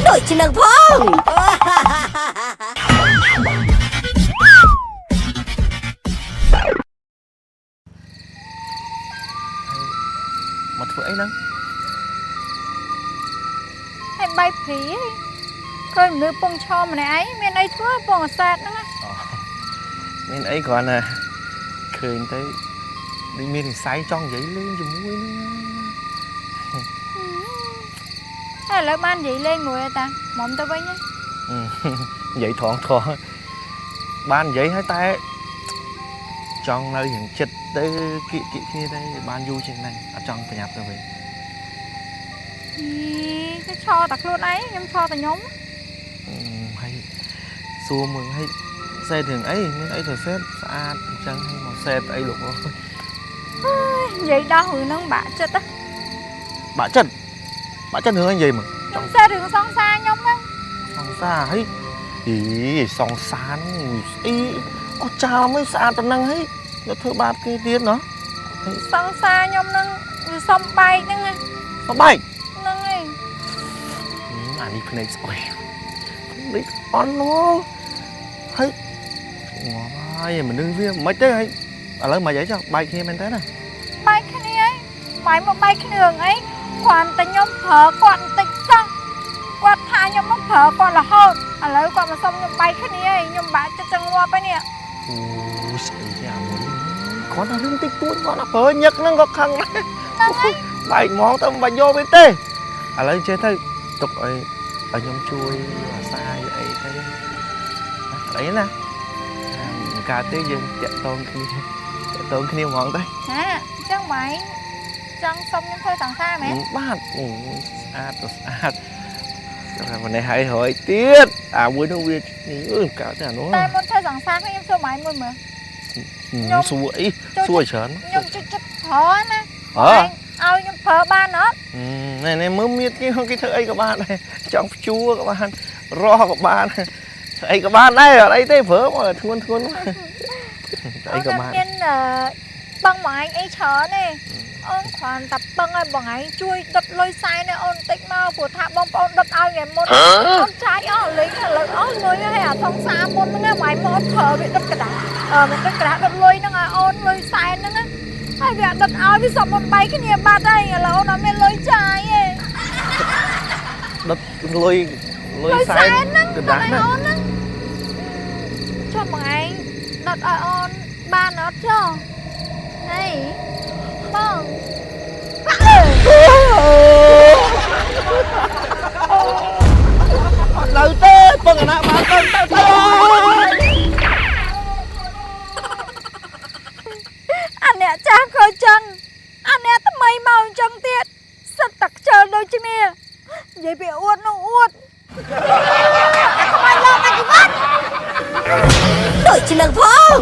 ដូចជានឹងផង មកធ្វើអីហ្នឹង ហើយបាយព្រីហីឃើញមនុស្សពងឈរម្នាក់ឯងមានអីធ្វើពងអាសាតហ្នឹងណា មានអីគ្រាន់តែឃើញទៅដូចមាននិស័យចង់និយាយលេងជាមួយហ្នឹង ហើយឥឡូវបាននិយាយលេងមួយហើយតាមុំទៅវិញហ៎ និយាយត្រង់ត្រង់បាននិយាយហើយតែចង់នៅយ៉ាងចិត្តទៅគៀកគៀកគ្នាទៅបានយូរជាងហ្នឹងអត់ចង់ប្រញាប់ទៅវិញ អីគេឈរតែខ្លួនឯងខ្ញុំឈរតែខ្ញុំ ហើយសួរមើលហើយសេតរឿងអីមានអីទៅសេតស្អាតអញ្ចឹងហើយមកសេតអីលោកអើយ និយាយដល់រឿងហ្នឹងបាក់ចិត្តណា បាក់ចិត្តបាក់ចិត្តរឿងអីនិយាយមើល ខ្ញុំសេតរឿងសង្សារខ្ញុំហ្នឹង សង្សារហើយអីសង្សារហ្នឹងស្អីអស់ចាលមិនស្អាតប៉ុណ្ណឹងហើយយកធ្វើបាបគេទៀតណោះ សង្សារខ្ញុំហ្នឹងវាសុំបែកហ្នឹងណា សបែក ហ្នឹងឯង អានេះភ្នែកស្អុយភ្នែកអន់មកហើយងាប់ហើយមនុស្សវាមិនទេហើយឥឡូវមិនអីចុះបែកគ្នាមែនតើណា បែកគ្នាឯងបែកមកបែកគ្នារឿងអីគ្រាន់តែខ្ញុំប្រើគាត់បន្តិចសោះគាត់ថាខ្ញុំមកប្រើគាត់រហូតឥឡូវគាត់មកសុំខ្ញុំបែកគ្នាឯងខ្ញុំបាក់ចិត្តចង់ងាប់ហើយនេះ អូស្អីទេអាមួយគាត់តែរឿងតិចតួចគាត់តែប្រើញឹកហ្នឹងក៏ខឹងដែរបែកហ្មងទៅមិនបាច់យកវាទេឥឡូវចេះទៅទុកឲ្យឲ្យខ្ញុំជួយអាសាយអីទៅណាអីណាមិនកើតទេយើងតាក់តងគ្នាតាក់តងគ្នាហ្មងទៅ ហាអញ្ចឹងម៉ែចង់សុំខ្ញុំធ្វើសង្សារមែន បាទអូយស្អាតទៅស្អាតតែម្នេះហើយរយទៀតអាមួយនោះវានេះអឺកើតទេអានោះ តែមុនធ្វើសង្សារខ្ញុំសួរម៉ែមួយមើល ខ្ញុំ សួរអីសួរច្រើន ខ្ញុំជិះចិត្តប្រើណា អើ ឲ្យខ្ញុំប្រើបានអត់ ណែណែមើលមៀតគេគេធ្វើអីក៏បានដែរចង់ភ្ជួរក៏បានរស់ក៏បានធ្វើអីក៏បានដែរអត់អីទេព្រមធ្ងន់ធ្ងន់ធ្វើអីក៏បាន មានបងម៉ែអីច្រើនទេអូនគ្រាន់តែពឹងឲ្យបងឯងជួយដុតលុយសែនឲ្យអូនតិចមកព្រោះថាបងប្អូនដុតឲ្យថ្ងៃមុនអូនចាយអស់លេងឥឡូវអស់លុយហើយអាសង្សារមុនហ្នឹងម៉ែមកប្រើវាដុតกระดาษអឺមិនដុតกระดาษដុតលុយហ្នឹងឲ្យអូនលុយសែនហ្នឹងណាហើយវាដុតឲ្យវាសុំមុនបែកគ្នាបាត់ហើយឥឡូវអូនអត់មានលុយចាយទេ ដុតលុយលុយ លុយ សែន សែនហ្នឹង កណ្ដាស់ណា ដុតឲ្យអូនហ្នឹងចុះបងឯងដុតឲ្យអូនបានអត់ចុះហេបង អត់នៅទេពឹងអាណាបានទៅទៅទៅ អាអ្នកចាស់ក៏ចឹងអាអ្នកថ្មីមកអញ្ចឹងទៀតសិតតែខ្ជិលដូចគ្នានិយាយពីអួតនោះអួតអាក្បាលលោកអាជីវិត ដូចជានឹងផង